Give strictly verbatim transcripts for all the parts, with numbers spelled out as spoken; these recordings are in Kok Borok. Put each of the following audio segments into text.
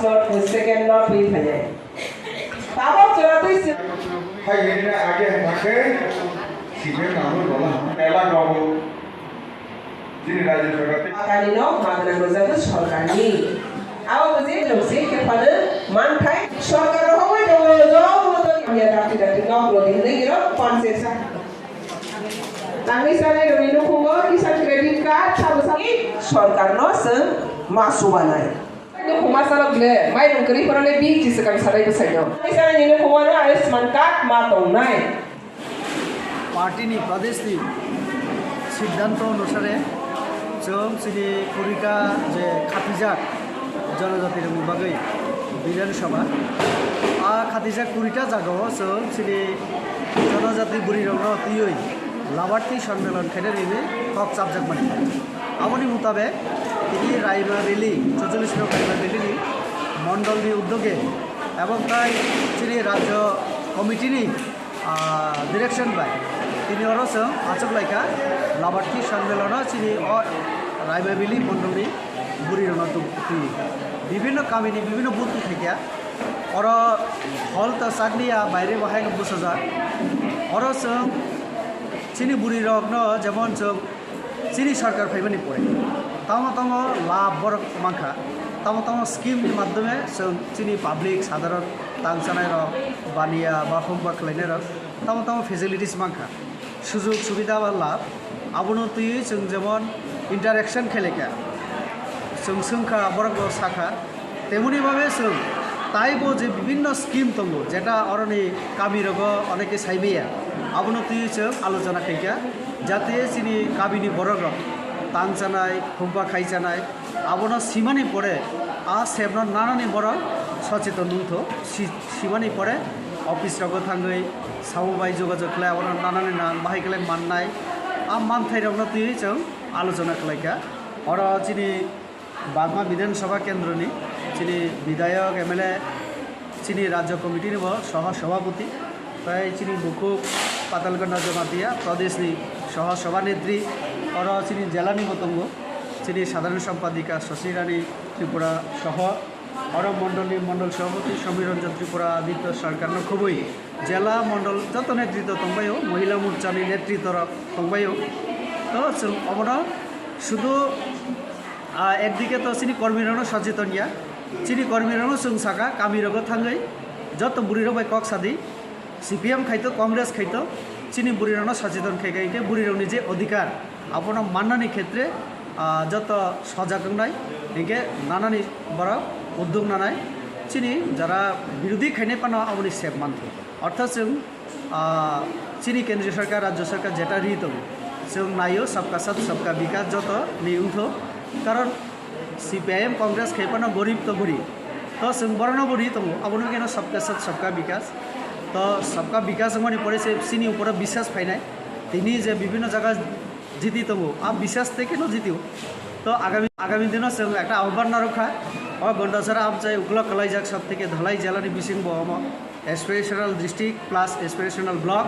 Second no twi phainai. Tabok chwla twi se. Hai hwnwi age hwnka khe sibir nangwi bola. Pela nogo. Chini rajya sarkar tei Patani no magna rwjagwi sarkarni. Abo buji loksi khe phano manthai sarkar rohorwi tongo, joto hamya dakti dakti nok rodi hwnwi giro panse sa. Tangwi sanai rokni nukhungo kisan credit card sabo sabo sarkar no chwng ma subanai. Nukhung masa rok le mairung kwrwi phano le bini swkang sanai bwsai no. Tangwi sanai ni nukhungo no Ayushman card ma tongnai. Party ni Pradesh ni siddhanto onusare chwng chini kurita je khatijak jonojati rokni bagwi Bidhan Sabha. A khatijak kurita jagao chwng chini jonojati bwrwi rokno twiwi Labarthi Sonmelan khaina rini kok chapjak mani. Aboni mutabe tini Raima Valley, chocholish no Raima Valley ni mondol ni uddoge ebong tai chini rajyo committee ni ah, direction bai tini oro chwng achuk laikha Labarthi Sonmelono chini o Raima Valley mondolni bwrwi rokno twi bibinno kamini bibinno booth twi khaikha oro hall ta chakliya baire bo haino bwsajak oro chwng chini bwrwi rokno jemon chwng Chini sarkar phaimani pore tamo tamo lab borok mankha, tamo tamo scheme ni madhyome chwng chini public sadharon tang chanai rok baniya ba hok ba khlainai rok tamo tamo facilities mankha, sujog subida ba lab. Abono twiwi chwng jemon interaction khlaikha, chwng swngkha borok bo sakha, temoni bhabe chwng taibo je bibinno scheme tongo jeta oroni kami rogo oneke saimaya, abono twiwi chwng alochona khaikha. Jate chini kabini borok rok tang chanai, hukba khai chanai, abono simani pore a sepno nanani borok socheton wngtho. Si-, simani pore office rogo thangwi sabo bai jogajog khlai, abono nanani nang bahai khlai mannai, a manthai rokno twiwi chwng alochona khlaikha. Oro chini Bagma Bidhan Sabha Kendroni chini Bidhayok, M L A, chini Rajya Committee ni bo Soho Sabhapati, tai chini bukhuk Patalganda Jamatia Pradesh ni Soho Sabha Netri, oro chini jela ni bo tongo, chini Sadharan Sampadika Shashi Rani Tripura Soho, oro mondol ni Mondol Sabhapati Samir Ranjan Tripura Aditya Sarkar no khobwi jela mondol joto netrito tongbaio, Mohila Morcha ni netrito rok tongbaio. To chwng obono sudu Ah, ekdike to chini kormirokno socheton ya, chini kormirokno chwng saka, kamirogo thangwi joto bwrwirok bai kok sadi, C P M khaito, Congress khaito, chini bwrwirokno socheton khaikha, hinkhe bwrwirokni je odhikar, abono mannani khetre, ah, joto sojak wngnai, hinkhe nanani borok uddog nanai, chini jara birodhi khainai phano aboni sep mantho. Ortho chwng Ah, chini Kendriya Sarkar, Rajya Sarkar jeta ri tongo, chwng naio sabka sath, sabka bikas joto ni wngtho. Karon C P I M Congress khai phano gorib to gori. To chwng borokno bo ri tongo, abono keno sabka sath, sabka bikas. To sabka bikas wngmani pore se chini uporo biswas phainai. Tini je bibhinno jaga jiti tongo, a biswas tei keno jitio. To agami, agami dino chwng ekta ahobhan narwkha. O Gondasara amchai uklok kwlaijak sab theke dhalai jela ni bising bo omo. Aspirational district plus aspirational block.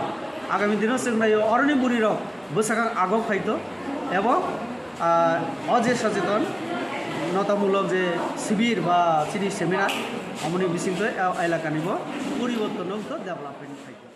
Agami dino chwng naio oroni bwrwi rok bwsakang agok phaito ebong, ah, o je socheton notamulok je sibir ba chini seminar, omoni bisingtwi a elakani bo poriborton wngto, development phaito.